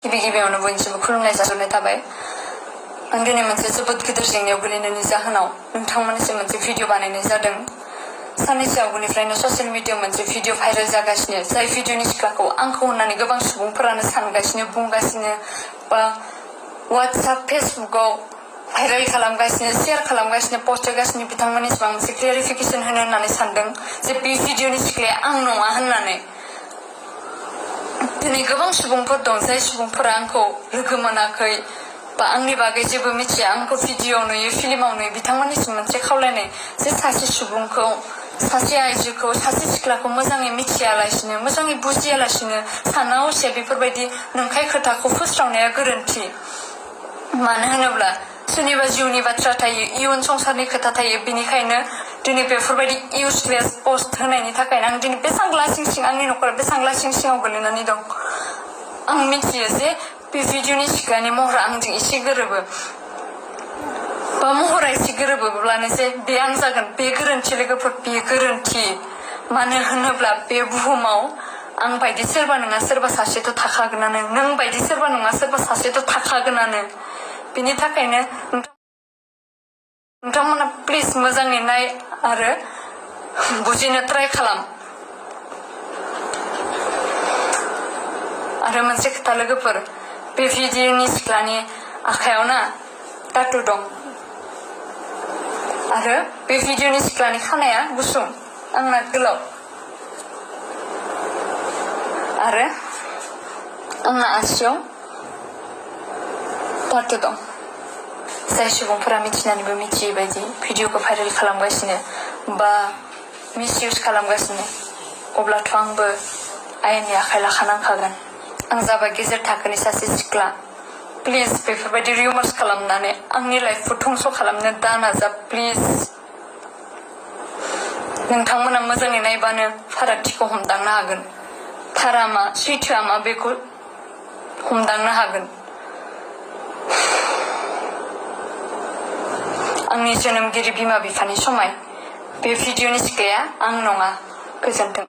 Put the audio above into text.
गिबियावनो बयनिसिमबो खुलुमनाय जासिहरनाय थाबाय। आं दिनै मोनसे जोबोद गिदिर जेंनायाव गोलैनायनि जाहोनाव नोंथांमोननिसिम मोनसे भिडिअ बानायनाय जादों। साननैसो आवगोलनिफ्रायनो ससियेल मिडियायाव मोनसे भिडिअ भाइरेल जागासिनो, जाय भिडिअनि सिख्लाखौ आंखौ होननानै गोबां सुबुंफोरानो सानगासिनो, बुंगासिनो बा WhatsApp फेसबुकआव भाइरेल खालामगासिनो, शेयार खालामगासिनो, पस्ट होगासिनो। बिथांमोननिसिम आं मोनसे क्लियारिफिकेसन होनो होननानै सानदों जे बे भिडिअनि सिख्लाया आं नङा होननानै। दिनै गोबां सुबुंफोर दं जाय सुबुंफोरा आंखौ लोगो मोनाखै बा आंनि बागै जेबो मिथिया, आंखौ भिडिअआव नुयो, फिल्माव नुयो। बिथांमोननिसिम मोनसे खावलायनाय जे सासे सुबुंखौ, सासे आइजोखौ, सासे सिख्लाखौ मोजाङै मिथियालासिनो, मोजाङै बुजियालासिनो, साना हसिया बेफोरबायदि नंखाय खोथाखौ फोस्रावनाया गोरोन्थि। मानो होनोब्ला सोरनिबा जिउनि बाथ्रा थायो, इयुन संसारनि खोथा थायो। बेनिखायनो दिनै बेफोरबायदि इउजलेस पस्ट होनायनि थाखायनो आं दिनै बेसेबां लासिं सिं, आंनि न'खरा बेसेबां लासिं सिङाव गोलैनानै दं। आं मिथियो जे बे भिडिअनि सिख्लानि महरा आंजों एसे गोरोबो बा महरा एसे गोरोबोब्लानो जे बे आं जागोन, बे गोरोन्थि लोगोफोर, बे गोरोन्थि। मानो होनोब्ला बे बुहुमाव आं बायदि सोरबा नङा सोरबा सासेथ' थाखागोनानो, नों बायदि सोरबा नङा सोरबा सासेथ' थाखागोनानो। बेनि थाखायनो नोंथांमोना प्लिज मोजाङै नाय आरो बुजिनो ट्राइ खालाम। आरो मोनसे खोथा लोगोफोर, बे भिडिअनि सिख्लानि आखायाव ना टाटु दं आरो बे भिडिअनि सिख्लानि खानाया गुसुं, आंना गोलाव। आरो आंना आसियाव टाटु दं। जाय सुबुंफोरा मिथिनानैबो मिथियै बायदि भिडिअखौ भाइरेल खालामगासिनो बा मिसइउज खालामगासिनो, अब्लाथ' आंबो आयेननि आखाइ लाखानांखागोन। आं जाबाय गेजेर थाखोनि सासे सिख्ला। प्लिज बेफोरबायदि रिउमार्स खालामनानै आंनि लाइफखौ धंस' खालामनो दा नाजा प्लिज। नोंथांमोना मोजाङै नायबानो फारागथिखौ हमदांनो हागोन। थारा मा, सैथोआ मा बेखौ हमदांनो हागोन। आंनि जोनोमगिरि बिमा बिफानि समाय बे भिडिअनि सिख्लाया आं नङा। गोजोन्थों।